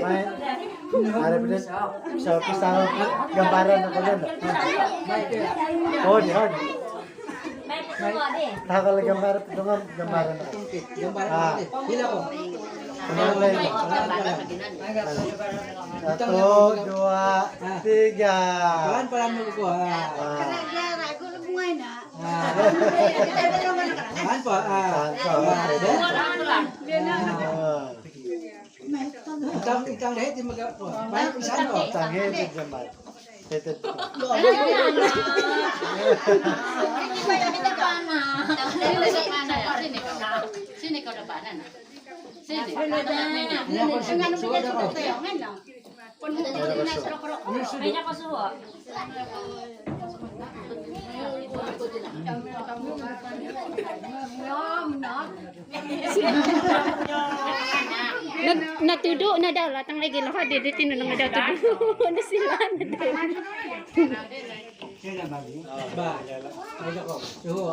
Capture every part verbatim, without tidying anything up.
Mai. Ada benda. Pisau, pisau. Gambaran apa dia? Oh, dia. Tagal gambar, gambaran. Gambaran. Ah. Bila ko. Satu, dua, tiga. Pelan-pelan dulu ko. Ah. Ah. Pelan po. Ah. Itang, itang dahai ti maga po. Baik, isaan po. Itang dahai ti gambar. Tetet. Sini kau dapat, Nana. Sini. Ini apa sih? Sudah dapat. Na, natudu na daw, latang lagi lah, di, di tinu na daw tudu. Na sila na daw. Ba, ba, suhu.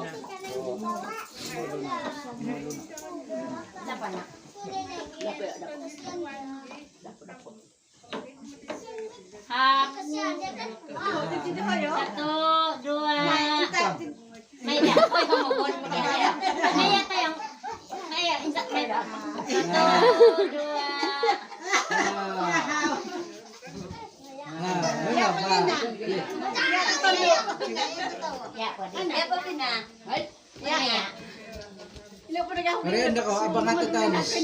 Hap. Satu, dua. Maya, oi, kamu buat. Maya, tayang. Maya, insak, Maya. Satu, dua. Ya, Pina. Ya, Pina. Hai. Ya, ya. Karen da ko, abang ato tanis.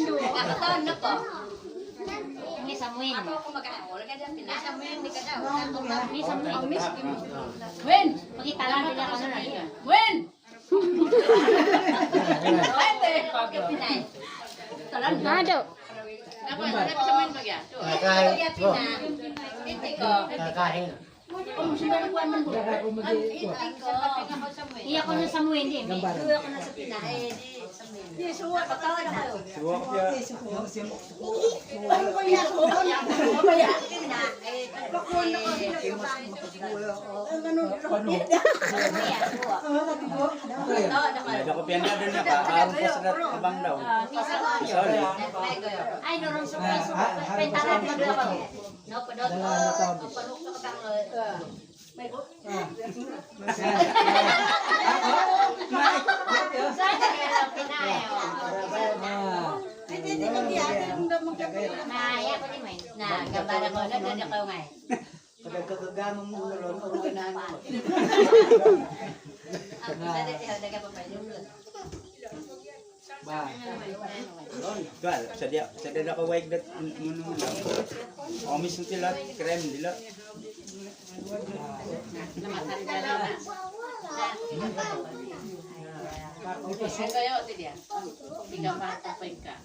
Ini Samuin. Ini Samuin. Win. Pergi talan dia, Samuin. Win. Aduh. Iya, kono Samuin di. Suwok ya. Ada kopian ada ni, Pak. Harus pas ada abang daw. Sorry. Ai, dorong suka, suka. Pentalan kedua kau. No, pedot. Nah, gambar ko na, dia kau ngai. Kada kagagama mo ulun, ulun nanu. Aku sada dia, ada apa, Pak? Ba. Tual, sadia, sadia da ko waig dat mun-, mun-, mun-. Omis nanti lah, krem dilo. Tiga mata pengka.